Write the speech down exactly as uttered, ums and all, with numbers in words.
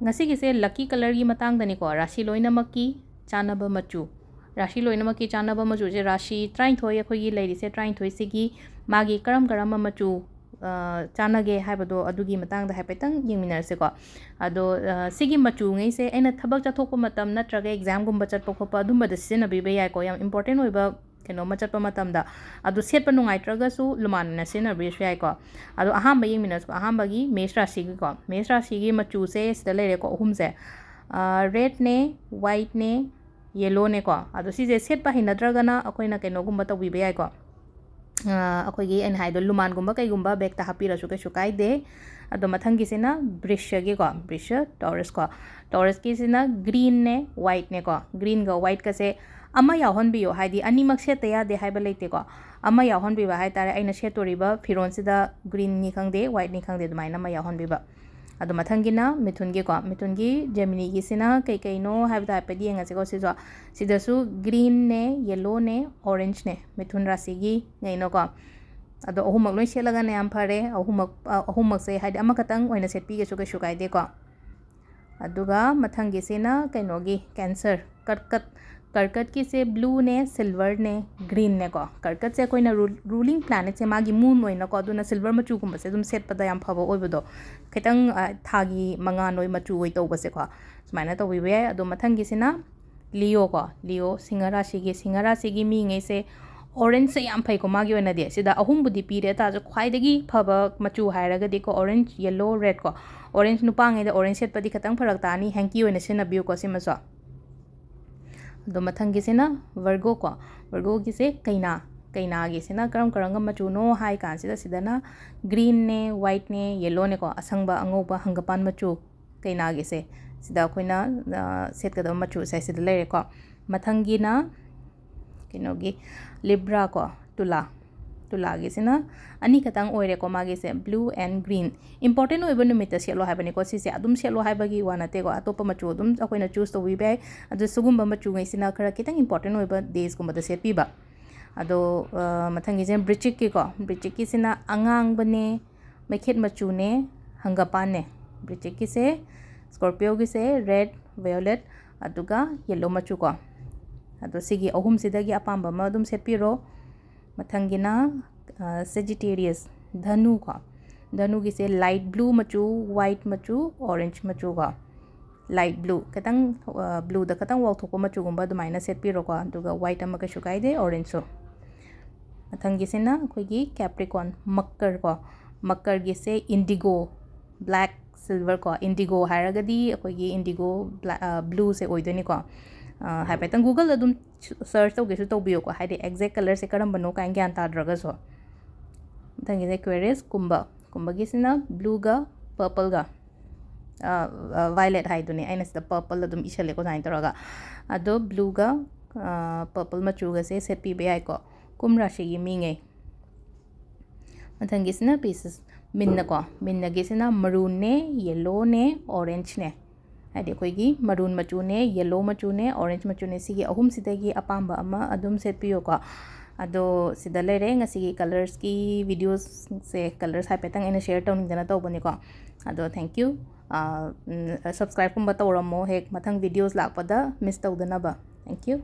ꯉꯁꯤꯒꯤꯁꯦ lucky colourꯒꯤ ꯃꯇꯥꯡꯗꯅꯤꯀꯣ, ꯔꯥꯁꯤ ꯂꯣꯏꯅꯃꯛꯀꯤ ꯆꯥꯟꯅꯕ ꯃꯆꯨ꯫ ꯔꯥꯁꯤ ꯂꯣꯏꯅꯃꯛꯀꯤ ꯆꯥꯟꯅꯕ ꯃꯆꯨꯁꯦ, ꯔꯥꯁꯤ ꯇꯔꯥꯅꯤꯊꯣꯏ, ꯑꯩꯈꯣꯏꯒꯤ ꯂꯩꯔꯤꯁꯦ ꯇꯔꯥꯅꯤꯊꯣꯏꯁꯤꯒꯤ ꯃꯥꯒꯤ ꯀꯔꯝ ꯀꯔꯝꯕ ꯃꯆꯨ, ꯑ, ꯆꯥꯟꯅꯒꯦ ꯍꯥꯏꯕꯗꯣ, ꯑꯗꯨꯒꯤ ꯃꯇꯥꯡꯗ ꯍꯥꯏꯐꯦꯠꯇꯪ ꯌꯦꯡꯃꯤꯟꯅꯔꯁꯤꯀꯣ꯫ ꯑꯗꯣ, ꯑ, ꯁꯤꯒꯤ ꯃꯆꯨꯉꯩꯁꯦ ꯑꯩꯅ ꯊꯕꯛ ꯆꯠꯊꯣꯛꯄ ꯃꯇꯝ ꯅꯠꯇ꯭ꯔꯒ examꯒꯨꯝꯕ ꯆꯠꯄ ꯈꯣꯠꯄ ꯑꯗꯨꯝꯕꯗ ꯁꯤꯖꯤꯟꯅꯕꯤꯕ ꯌꯥꯏꯀꯣ, ꯌꯥꯝ important ꯑꯣꯏꯕ ꯀꯩꯅꯣꯝꯃ ꯆꯠꯄ ꯃꯇꯝꯗ꯫ ꯑꯗꯣ ꯁꯦꯠꯄ ꯅꯨꯡꯉꯥꯏꯇ꯭ꯔꯒꯁꯨ ꯂꯨꯃꯥꯟ ꯑꯣꯏꯅ ꯁꯤꯖꯤꯟꯅꯕꯤꯔꯁꯨ ꯌꯥꯏꯀꯣ꯫ ꯑꯗꯣ ꯑꯍꯥꯟꯕ ꯌꯦꯡꯃꯤꯟꯅꯔꯁꯤꯀꯣ꯫ ꯑꯍꯥꯟꯕꯒꯤ ꯃꯦꯁ ꯔꯥꯁꯤꯒꯤꯀꯣ, ꯃꯦꯁ ꯔꯥꯁꯤꯒꯤ ꯃꯆꯨꯁꯦ ꯁꯤꯗ ꯂꯩꯔꯦꯀꯣ, ꯑꯍꯨꯝꯁꯦ꯫ ꯑ, redꯅꯦ, whiteꯅꯦ, yellowꯅꯦꯀꯣ꯫ ꯑꯗꯣ ꯁꯤꯁꯦ ꯁꯦꯠꯄ ꯍꯩꯅꯗ꯭ꯔꯒꯅ ꯑꯩꯈꯣꯏꯅ ꯀꯩꯅꯣꯒꯨꯝꯕ ꯇꯧꯕꯤꯕ ꯌꯥꯏꯀꯣ꯫ ꯑ, ꯑꯩꯈꯣꯏꯒꯤ ꯑꯩꯅ ꯍꯥꯏꯗꯣ ꯂꯨꯃꯥꯟꯒꯨꯝꯕ ꯀꯩꯒꯨꯝꯕ bagꯇ ꯍꯥꯞꯄꯤꯔꯁꯨ ꯀꯩꯁꯨ ꯀꯥꯏꯗꯦ꯫ ꯑꯗꯣ ꯃꯊꯪꯒꯤꯁꯤꯅ ꯕ꯭ꯔꯤꯁ꯭ꯌꯒꯤꯀꯣ, ꯕ꯭ꯔꯤꯁ꯭ꯌ, Taurusꯀꯣ꯫ Taurusꯀꯤꯁꯤꯅ greenꯅꯦ, whiteꯅꯦꯀꯣ꯫ Greenꯒ whiteꯀꯁꯦ ꯑꯃ ꯌꯥꯎꯍꯟꯕꯤꯌꯣ, ꯍꯥꯏꯗꯤ ꯑꯅꯤꯃꯛ ꯁꯦꯠꯇ ꯌꯥꯗꯦ ꯍꯥꯏꯕ ꯂꯩꯇꯦꯀꯣ꯫ ꯑꯃ ꯌꯥꯎꯍꯟꯕꯤꯕ ꯍꯥꯏ ꯇꯥꯔꯦ, ꯑꯩꯅ ꯁꯦꯠꯇꯣꯔꯤꯕ ꯐꯤꯔꯣꯟꯁꯤꯗ greenꯅꯤ ꯈꯪꯗꯦ, whiteꯅꯤ ꯈꯪꯗꯦ, ꯑꯗꯨꯃꯥꯏꯅ ꯑꯃ ꯌꯥꯎꯍꯟꯕꯤꯕ꯫ ꯑꯗꯣ ꯃꯊꯪꯒꯤꯅ ꯃꯤꯊꯨꯟꯒꯤꯀꯣ, ꯃꯤꯊꯨꯟꯒꯤ Geminiꯒꯤꯁꯤꯅ ꯀꯩ ꯀꯩꯅꯣ ꯍꯥꯏꯕꯗꯣ ꯍꯥꯏꯐꯦꯠ ꯌꯦꯡꯉꯁꯤꯀꯣ꯫ ꯁꯤꯁꯨ, ꯁꯤꯗꯁꯨ greenꯅꯦ, yellowꯅꯦ, orangeꯅꯦ, ꯃꯤꯊꯨꯟ ꯔꯥꯁꯤꯒꯤ ꯉꯩꯅꯀꯣ꯫ ꯑꯗꯣ ꯑꯍꯨꯝꯃꯛ ꯂꯣꯏ ꯁꯦꯠꯂꯒꯅ ꯌꯥꯝ ꯐꯔꯦ꯫ ꯑꯍꯨꯝꯃꯛ, ꯑ, ꯑꯍꯨꯝꯃꯛꯁꯦ ꯍꯥꯏꯗꯤ ꯑꯃꯈꯛꯇꯪ ꯑꯣꯏꯅ ꯁꯦꯠꯄꯤꯒꯦꯁꯨ ꯀꯩꯁꯨ ꯀꯥꯏꯗꯦꯀꯣ꯫ ꯑꯗꯨꯒ ꯃꯊꯪꯒꯤꯁꯤꯅ ꯀꯩꯅꯣꯒꯤ, Cancer, ꯀꯔꯀꯠ, ꯀꯔꯀꯠꯀꯤꯁꯦ blueꯅꯦ, silverꯅꯦ, greenꯅꯦꯀꯣ꯫ ꯀꯔꯀꯠꯁꯦ ꯑꯩꯈꯣꯏꯅ ꯔꯨ-, ruling planetꯁꯦ ꯃꯥꯒꯤ moon ꯑꯣꯏꯅꯀꯣ, ꯑꯗꯨꯅ silver ꯃꯆꯨꯒꯨꯝꯕꯁꯦ ꯑꯗꯨꯝ ꯁꯦꯠꯄꯗ ꯌꯥꯝ ꯐꯕ ꯑꯣꯏꯕꯗꯣ, ꯈꯤꯇꯪ, ꯑ, ꯊꯥꯒꯤ ꯃꯉꯥꯜ ꯑꯣꯏ ꯃꯆꯨ ꯑꯣꯏ ꯇꯧꯕꯁꯦꯀꯣ, ꯁꯨꯃꯥꯏꯅ ꯇꯧꯕꯤꯕ ꯌꯥꯏ꯫ ꯑꯗꯣ ꯃꯊꯪꯒꯤꯁꯤꯅ Leo ꯀꯣ, Leo, ꯁꯤꯡꯍ ꯔꯥꯁꯤꯒꯤ, ꯁꯤꯡꯍ ꯔꯥꯁꯤꯒꯤ ꯃꯤꯉꯩꯁꯦ orangeꯁꯦ ꯌꯥꯝ ꯐꯩꯀꯣ꯫ ꯃꯥꯒꯤ ꯑꯣꯏꯅꯗꯤ ꯁꯤꯗ ꯑꯍꯨꯝꯕꯨꯗꯤ ꯄꯤꯔꯦ, ꯇꯥꯔꯁꯨ ꯈ꯭ꯋꯥꯏꯗꯒꯤ ꯐꯕ ꯃꯆꯨ ꯍꯥꯏꯔꯒꯗꯤꯀꯣ, orange, yellow, red ꯀꯣ꯫ Orange, ꯅꯨꯄꯥꯉꯩꯗ orange ꯁꯦꯠꯄꯗꯤ ꯈꯤꯇꯪ ꯐꯔꯛ ꯇꯥꯅꯤ, hanky ꯑꯣꯏꯅ ꯁꯤꯖꯤꯟꯅꯕꯤꯌꯨꯀꯣ ꯁꯤꯃꯁꯨ꯫ ꯑꯗꯣ ꯃꯊꯪꯒꯤꯁꯤꯅ Virgo ꯀꯣ, Virgoꯒꯤꯁꯦ ꯀꯩꯅꯥ, ꯀꯩꯅꯥꯒꯤꯁꯤꯅ ꯀꯔꯝ ꯀꯔꯝꯕ ꯃꯆꯨꯅꯣ ꯍꯥꯏ ꯀꯥꯟꯁꯤꯗ, ꯁꯤꯗꯅ greenꯅꯦ, whiteꯅꯦ, yellowꯅꯦꯀꯣ, ꯑꯁꯪꯕ ꯑꯉꯧꯕ ꯍꯪꯒꯄꯥꯟ ꯃꯆꯨ ꯀꯩꯅꯥꯒꯤꯁꯦ, ꯁꯤꯗ ꯑꯩꯈꯣꯏꯅ, ꯑ, ꯁꯦꯠꯀꯗꯕ ꯃꯆꯨꯁꯦ ꯁꯤꯗ ꯂꯩꯔꯦꯀꯣ꯫ ꯃꯊꯪꯒꯤꯅ ꯀꯩꯅꯣꯒꯤ Libra ꯀꯣ, ꯇꯨꯂꯥ, ꯇꯨꯂꯥꯒꯤꯁꯤꯅ ꯑꯅꯤꯈꯛꯇꯪ ꯑꯣꯏꯔꯦꯀꯣ ꯃꯥꯒꯤꯁꯦ, blue and green꯫ Important ꯑꯣꯏꯕ ꯅꯨꯃꯤꯠꯇ ꯁꯦꯠꯂꯣ ꯍꯥꯏꯕꯅꯤꯀꯣ ꯁꯤꯁꯦ, ꯑꯗꯨꯝ ꯁꯦꯠꯂꯣ ꯍꯥꯏꯕꯒꯤ ꯋꯥ ꯅꯠꯇꯦꯀꯣ, ꯑꯇꯣꯞꯄ ꯃꯆꯨ ꯑꯗꯨꯝ ꯑꯩꯈꯣꯏꯅ choose ꯇꯧꯕꯤꯕ ꯌꯥꯏ꯫ ꯑꯗꯨ ꯁꯤꯒꯨꯝꯕ ꯃꯆꯨꯉꯩꯁꯤꯅ ꯈꯔ ꯈꯤꯇꯪ important ꯑꯣꯏꯕ daysꯀꯨꯝꯕꯗ ꯁꯦꯠꯄꯤꯕ꯫ ꯑꯗꯣ, ꯑ, ꯃꯊꯪꯒꯤꯁꯤꯅ ꯕ꯭ꯔꯤꯆꯤꯛꯀꯤꯀꯣ, ꯕ꯭ꯔꯤꯆꯤꯛꯀꯤꯁꯤꯅ ꯑꯉꯥꯡꯕꯅꯦ, ꯃꯩꯈꯦꯠ ꯃꯆꯨꯅꯦ, ꯍꯪꯒꯄꯥꯟꯅꯦ꯫ ꯕ꯭ꯔꯤꯆꯤꯛꯀꯤꯁꯦ Scorpioꯒꯤꯁꯦ red, violet, ꯑꯗꯨꯒ yellow ꯃꯆꯨ ꯀꯣ꯫ ꯑꯗꯣ ꯁꯤꯒꯤ ꯑꯍꯨꯝꯁꯤꯗꯒꯤ ꯑꯄꯥꯝꯕ ꯑꯃ ꯑꯗꯨꯝ ꯁꯦꯠꯄꯤꯔꯣ꯫ ꯃꯊꯪꯒꯤꯅ Sagittarius, ꯙꯅꯨ ꯀꯣ꯫ ꯙꯅꯨꯒꯤꯁꯦ light blue ꯃꯆꯨ, white ꯃꯆꯨ, orange ꯃꯆꯨ ꯀꯣ꯫ Light blue, ꯈꯤꯇꯪ blueꯗ ꯈꯤꯇꯪ ꯋꯥꯎꯊꯣꯛꯄ ꯃꯆꯨꯒꯨꯝꯕ ꯑꯗꯨꯃꯥꯏꯅ ꯁꯦꯠꯄꯤꯔꯣꯀꯣ꯫ ꯑꯗꯨꯒ white ꯑꯃ ꯀꯩꯁꯨ ꯀꯥꯏꯗꯦ, orangeꯁꯨ꯫ ꯃꯊꯪꯒꯤꯁꯤꯅ ꯑꯩꯈꯣꯏꯒꯤ Capricorn, ꯃꯀꯔ ꯀꯣ꯫ ꯃꯀꯔꯒꯤꯁꯦ indigo, black, silver ꯀꯣ꯫ Indigo ꯍꯥꯏꯔꯒꯗꯤ ꯑꯩꯈꯣꯏꯒꯤ indigo, blueꯁꯦ ꯑꯣꯏꯗꯣꯏꯅꯤꯀꯣ꯫ ꯍꯥꯏꯐꯦꯠꯇꯪ Googleꯗ ꯑꯗꯨꯝ search ꯇꯧꯒꯦꯁꯨ ꯇꯧꯕꯤꯌꯨꯀꯣ, ꯍꯥꯏꯗꯤ exact colorꯁꯦ ꯀꯔꯝꯕꯅꯣ ꯀꯥꯏꯅ ꯒ꯭ꯌꯥꯟ ꯇꯥꯗ꯭ꯔꯒꯁꯨ꯫ ꯃꯊꯪꯒꯤꯁꯦ Aquarius, ꯀꯨꯝꯕ꯫ ꯀꯨꯝꯕꯒꯤꯁꯤꯅ blueꯒ purpleꯒ, violet ꯍꯥꯏꯗꯨꯅꯦ, ꯑꯩꯅ ꯁꯤꯗ purple ꯑꯗꯨꯝ ꯏꯁꯜꯂꯦꯀꯣ, ꯑꯗꯨꯃꯥꯏꯅ ꯇꯧꯔꯒ꯫ ꯑꯗꯣ blueꯒ purple ꯃꯆꯨꯒꯁꯦ ꯁꯦꯠꯄꯤꯕ ꯌꯥꯏꯀꯣ, ꯀꯨꯝ ꯔꯥꯁꯤꯒꯤ ꯃꯤꯉꯩ꯫ ꯃꯊꯪꯒꯤꯁꯤꯅ Pisces, ꯃꯤꯟꯅꯀꯣ꯫ ꯃꯤꯟꯅꯒꯤꯁꯤꯅ maroonꯅꯦ, yellowꯅꯦ, orangeꯅꯦ꯫ ꯍꯥꯏꯗꯤ ꯑꯩꯈꯣꯏꯒꯤ maroon ꯃꯆꯨꯅꯦ, yellow ꯃꯆꯨꯅꯦ, orange ꯃꯆꯨꯅꯦ, ꯁꯤꯒꯤ ꯑꯍꯨꯝꯁꯤꯗꯒꯤ ꯑꯄꯥꯝꯕ ꯑꯃ ꯑꯗꯨꯝ ꯁꯦꯠꯄꯤꯌꯨꯀꯣ꯫ ꯑꯗꯣ ꯁꯤꯗ ꯂꯩꯔꯦ ꯉꯁꯤꯒꯤ colorsꯀꯤ videoꯁꯦ꯫ Colors ꯍꯥꯏꯐꯦꯠꯇꯪ ꯑꯩꯅ share ꯇꯧꯅꯤꯡꯗꯅ ꯇꯧꯕꯅꯤꯀꯣ꯫ ꯑꯗꯣ thank you꯫ Subscribeꯀꯨꯝꯕ ꯇꯧꯔꯝꯃꯣ ꯍꯦꯛ, ꯃꯊꯪ videos ꯂꯥꯛꯄꯗ miss ꯇꯧꯗꯅꯕ꯫ Thank you꯫